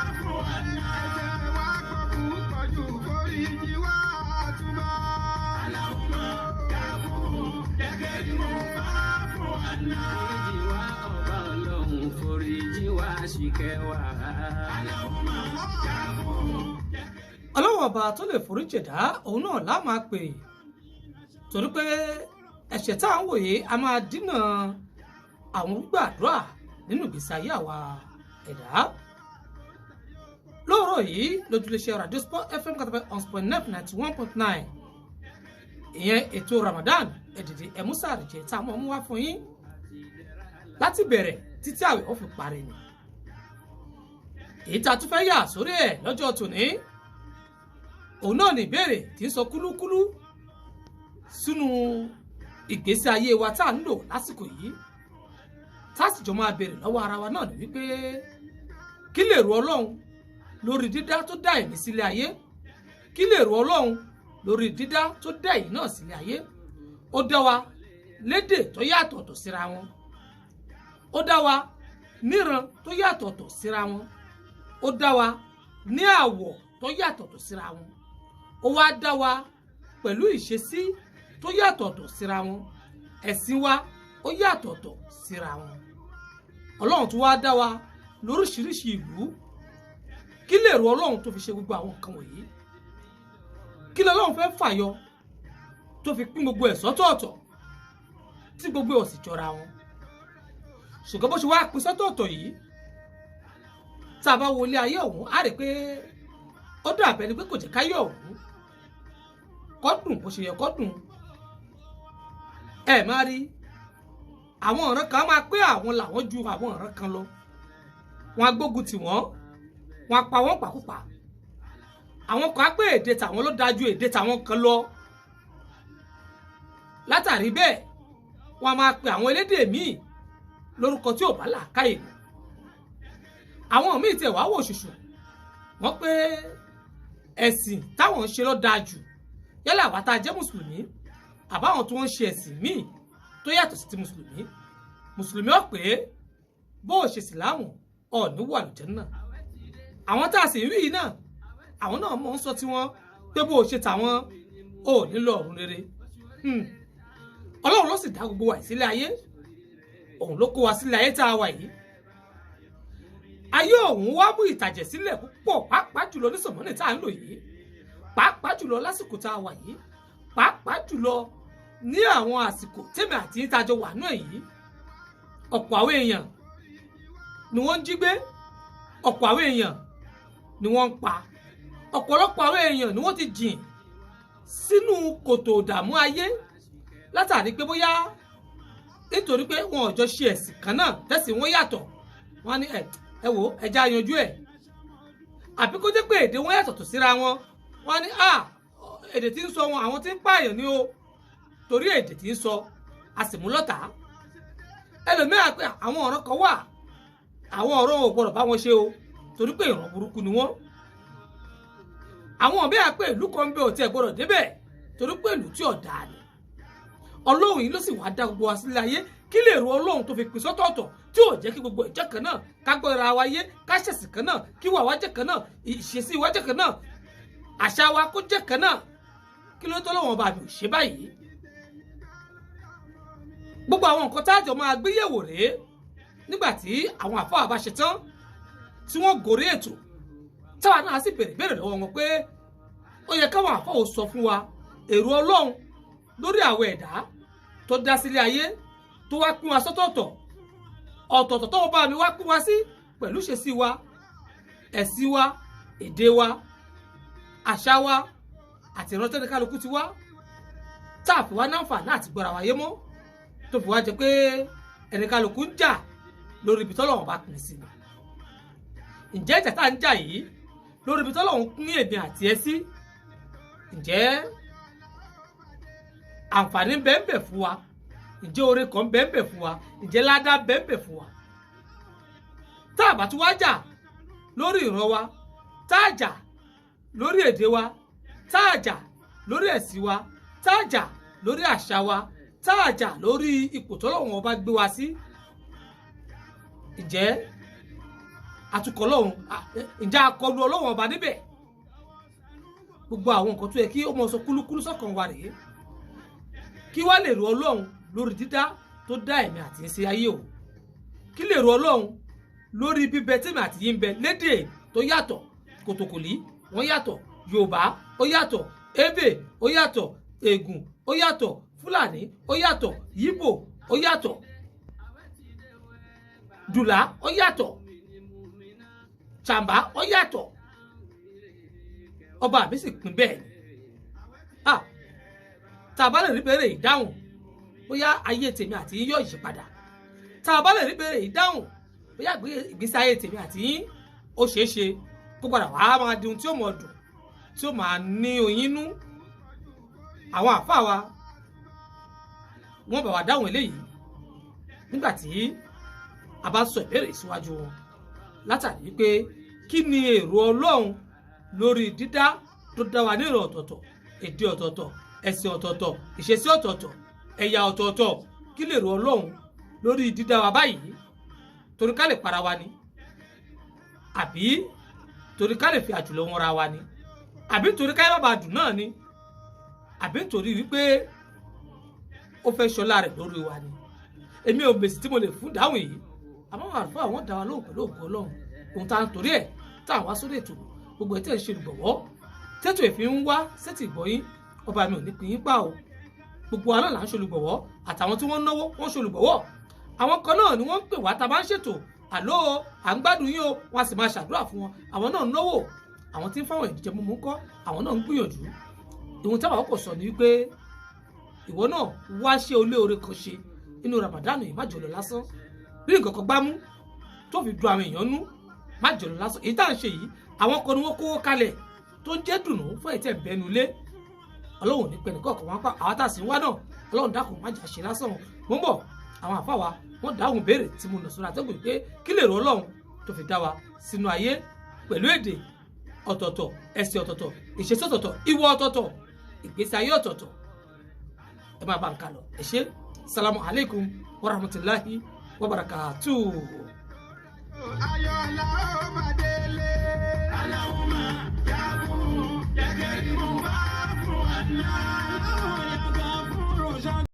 Ẹ̀ṣẹ̀ wa pọ̀ púpọ̀ jù, foríjì wá túbà. Foríjì wá ọba ọlọ́run, foríjì wá ṣìkẹ́ wá. Ọlọ́wọ́n ọba tó lè foríjì dá òun náà lá máa pè, torí pé ẹ̀ṣẹ̀ tá à ń wòye a máa dínà àwọn gbàdúrà nínú ìgbésí ayé àwa ẹ̀dá. Lóòrọ̀ yìí lójúléṣẹ́ Radio Sport FM katapẹ́ on point nine 91.9, ìyẹn ètò Ramadan ẹ̀dìdì ẹ̀músàrìjẹ tá a mọ̀ mú wá fún yín láti bẹ̀rẹ̀ títí àwẹ̀ ó fi parí ni. Èyí tá a tún fẹ́ yà sórí ẹ̀ lọ́jọ́ tòní òun náà ní ìbéèrè tí ń sọ kúlúkúlú sínú ìgbésí ayé wa tá à ń lò lásìkò yìí, tá a sì jọ máa béèrè lọ́wọ́ ara wa náà ní wípé kí lè rú Ọlọ́run lórí dídá tó dá ẹ̀mí sílé ayé, kí lè rú Ọlọ́run lórí dídá tó dá ẹ̀yìn náà sílé ayé. Ó dá wa lédè tó yàtọ̀tọ̀ síra wọn, ó dá wa níran tó yàtọ̀tọ̀ síra wọn, ó dá wa ní àwọ̀ tó yàtọ̀tọ̀ síra wọn, ó wá dá wa pẹ̀lú ìṣesí tó yàtọ̀tọ̀ síra wọn, ẹ̀sìn wa ó yàtọ̀tọ̀ síra wọn. Ọlọ́run tó wá dá wa lóríṣiríṣi ìlú. Kí lè rú Ọlọ́run tó fi ṣe gbogbo àwọn nǹkan wọ̀nyí? Kí lọ́lọ́run fẹ́ fàyọ tó fi pín gbogbo ẹ̀ sọ́tọ̀ọ̀tọ̀ tí gbogbo ẹ̀ ò sì jọra wọn? Ṣùgbọ́n bó ṣe wá pín sọ́tọ̀ọ̀tọ̀ yìí, tá a bá wọlé ayé ọ̀hún á rí i pé ó dàbẹ́ ni pé kò jẹ́ káyé ọ̀hún kó dùn bó ṣe yẹ kó dùn. Ẹ máa rí àwọn ọ̀ràn kan máa pé àwọn làwọn ju àwọn ọ̀ràn kan lọ, wọn á gbógun tì wọ́n, wọn á pa wọ́n pàkúpà. Àwọn kan á pé èdè tàwọn ló dájú èdè tàwọn kan lọ. Látàrí bẹ́ẹ̀ wọn á máa pe àwọn elédè míì lórúkọ tí ò bá làákàyè mu. Àwọn míì tiẹ̀ wá wò ṣùṣù wọ́n pé ẹ̀sìn táwọn ń ṣe ló dáa jù, yálà àwa tá a jẹ́ mùsùlùmí àbáwọn tó ń ṣe ẹ̀sìn míì tó yàtọ̀ sí ti mùsùlùmí. Mùsùlùmí ó pé bó o ṣe sìláàmù ọ̀ ní wà lùjẹ́ náà. Àwọn tá a sì rí yìí náà, àwọn náà mọ̀ ń sọ tiwọn pé bó o ṣe tàwọn ò ní lọ ọ̀run rere. Ọlọ́run ló sì dá gbogbo wa sílẹ̀ ayé, òun ló kó wa sílẹ̀ ayé tá a wà yìí. Ayé òun wá mú ìtàjẹ̀ sílẹ̀ púpọ̀, pàápàá jùlọ ní sọ̀mọ́nì tá à ń lò yìí, pàápàá jùlọ lásìkò tá a wà yìí, pàápàá jùlọ ní àwọn àsìkò tèmi àti ìtajọ wà náà yìí. Ọ̀pọ̀ àwọn èèyàn ni wọ́n ń jí gbé, ọ̀pọ̀ àwọn èèyàn ni wọ́n ń pa, ọ̀pọ̀lọpọ̀ àwọn èèyàn ni wọ́n ti jìn sínú kòtò ìdààmú ayé látàrí pé bóyá nítorí pé wọn ò jọ ṣe ẹ̀sìn kan náà, tẹ̀sìn wọn yàtọ̀, wọn á ní ẹ wò ẹja yanjú ẹ̀. Àbí kó jẹ́ pé èdè wọn yàtọ̀tọ̀ síra wọn, wọn á ní à èdè tí ń sọ wọn àwọn tí ń pààyàn ni o, torí èdè tí ń sọ a sì mú lọ́tà. Ẹlòmíràn pé àwọn ọ̀ràn kan wà, àwọn ọ̀rọ̀ ò gbọ́dọ̀ bá wọn ṣe o, torí pé ìran burúkú ni wọ́n. Àwọn mìíràn pé ìlú kan ń bẹ ò tiẹ̀ gbọ́dọ̀ débẹ̀, torí pé ìlú tí ò dáa ni. Ọlọ́run yìí ló sì wáá dá gbogbo wa sílẹ̀ ayé. Kí lè ro Ọlọ́run tó fi pín sọ́tọ̀ọ̀tọ̀ tí ò jẹ́ kí gbogbo ìjọ kan náà, ká gbọ́ ara wa yé, ká ṣẹ̀sìn kan náà, kí wà wá jẹ́ kan náà, ìṣesí wa jẹ́ kan náà, àṣà wa kó jẹ́ kan náà? Kí ló tó lọ́wọ́n bá mi ò ṣe báyìí? Gbogbo àwọn nǹkan tá a jọ máa gbé yẹ̀wò rèé nígbà tí àwọn àfáà bá ṣe tán tí wọ́n gòrí ètò, táwa náà sì béèrè béèrè lọ́wọ́ wọn pé ó yẹ káwọn àfáà ò sọ fún wa èrò Ọlọ́run lórí àwọn ẹ̀dá tó dá sílé ayé, tó wá pín wa sọ́tọ̀ọ̀tọ̀, ọ̀tọ̀ọ̀tọ̀ tó bá mi wá pín wa sí pẹ̀lú ìṣesí wa, ẹ̀sìn wa, èdè wa, àṣà wa àti ìrántí ẹni kálukú ti wá, tá a fi wá náǹfààní àti gbọ́ra wáyé mọ́, tó fi wá jẹ pé ẹni kálukú ń jà lórí ibi tọ́lọ́run bá pín sí ni. Ǹjẹ́ ìjà tá à ń jà yìí lórí ibi tọ́lọ́run pín èmi àti ẹ sí, ǹjẹ́ àǹfààní ń bẹ ń bẹ fún wa? Ǹjẹ́ oore kan ń bẹ ń bẹ fún wa? Ǹjẹ́ ládá ń bẹ ń bẹ fún wa? Tá a bá tún wá jà lórí ìran wa, tá a jà lórí èdè wa, tá a jà lórí ẹ̀sìn wa, tá a jà lórí àṣà wa, tá a jà lórí ipò tọ́lọ́run ọba gbé wa sí, Ǹjẹ́ atukọ̀ Ọlọ́run, ǹjẹ́ akọlu Ọlọ́run ọba níbẹ̀? Gbogbo àwọn nǹkan tó yẹ kí ó mọ sọ kúlúkúlú sọ́kàn wa rèé. Kí wá lè rò Ọlọ́run lórí dídá tó dá ẹ̀mí àti ń ṣe ayé o? Kí lè rò Ọlọ́run lórí bíbẹ tèmi àti yín bẹ lédè tó yàtọ̀? Kòtòkòlí wọ́n yàtọ̀, Yorùbá ó yàtọ̀, Ébè ó yàtọ̀, Ègùn ó yàtọ̀, Fúlàní ó yàtọ̀, Yíbò ó yàtọ̀, Dùlá ó yàtọ̀, Ṣàmbá ó yàtọ̀. Ọba mi sì pín bẹ́ẹ̀ ni. Tá a bá lè rí béèrè ìdáhùn, bóyá ayé tèmi àti yín yóò yí padà. Tá a bá lè rí béèrè ìdáhùn, bóyá ìgbésí ayé tèmi àti yín ó ṣeé ṣe kó padà wàá máa di ohun tí ó mọ̀ dùn, tí ó máa ní oyin nú. Àwọn àfáà wa wọ́n bá wa dáhùn eléyìí nígbà tí a bá sọ ìbéèrè síwájú wọn, látàrí wípé kí ni èrò Ọlọ́run lórí dídá tó dá wa ní èrò ọ̀tọ̀ọ̀tọ̀, èdè ọ̀tọ̀ọ̀tọ̀, ẹ̀sìn ọ̀tọ̀ọ̀tọ̀, ìṣesí ọ̀tọ̀ọ̀tọ̀, ẹ̀yà ọ̀tọ̀ọ̀tọ̀? Kí lè rò Ọlọ́run lórí dídá wa báyìí? Torí ká lè para wa ni, àbí torí ká lè fi àjùlọ wọn ra wa ni, àbí torí ká má bàa dùn náà ni, àbí torí wípé ó fẹ́ ṣọlá rẹ̀ lórí wa ni? Èmi ò mèsì tí mo lè fún dáhùn yìí, àmọ́ àwọn àlùfáà wọn dá wa lóhùn pẹ̀lú ògùn Ọlọ́run. Ohun tá à ń torí ẹ̀ tá à ń wá sórí ètò, gbogbo ẹ̀ tẹ̀ ń ṣe olùgbọ̀wọ́ tètò ìfi ń wá sétí ìgbọ̀yín, ọba mi ò ní pín yín pa o. Gbogbo wa náà là ń ṣolùgbọ̀wọ́, àtàwọn tí wọ́n ń náwó wọ́n ń ṣolùgbọ̀wọ́. Àwọn kan náà ni wọ́n ń pè wá tá a bá ń ṣètò, àló o, à ń gbádùn yín o, wọ́n á sì máa ṣàdúrà fún wọn. Àwọn náà ń náwó. Àwọn tí ń fáwọn ìdíje mímú ńkọ́? Àwọn náà ń gbìyànjú. Ìwọ̀n táwọn kò sọ ni wípé ìwọ náà wá ṣe olóore kan ṣe inú Ramadan yìí, má jòló lásán. Bí nǹkan kan gbámú tó fi dùn àwọn èèyàn nú, má jòló lásán. Èyí tá à ń ṣe yìí, àwọn kan ni wọ́n kówó kalẹ̀ tó ń jẹ́ dùnú fún ẹ̀tẹ̀ ìbẹ́nu lé. Ọlọ́run ní pẹ̀lú kọ̀ọ̀kan wọn pa àwọn tá a sì ń wá náà. Ọlọ́run dákun, má jà ṣe lásán. Mo ń bọ̀, àwọn àfa wa wọ́n dáhùn béèrè tí mo nà sórí àtẹ́gùn pé kí lè rọ Ọlọ́run tó fi dá wa sínú ayé pẹ̀lú èdè ọ̀tọ̀ọ̀tọ̀, ẹ̀sìn ọ̀tọ̀ọ̀tọ̀, ìṣesí ọ̀tọ̀ọ̀tọ̀, ìwọ ọ̀tọ̀ọ̀tọ̀, ìgbésí ayé ọ̀tọ̀ọ̀tọ̀. Ẹ máa bá ń kà lọ. Ẹ ṣé. Salamu alaykum wa rahmatulahi wa barakatuh. Ayọ̀ la ó máa délé. Aláwùmá yà fún yàgẹ̀rì mú bá fún àná.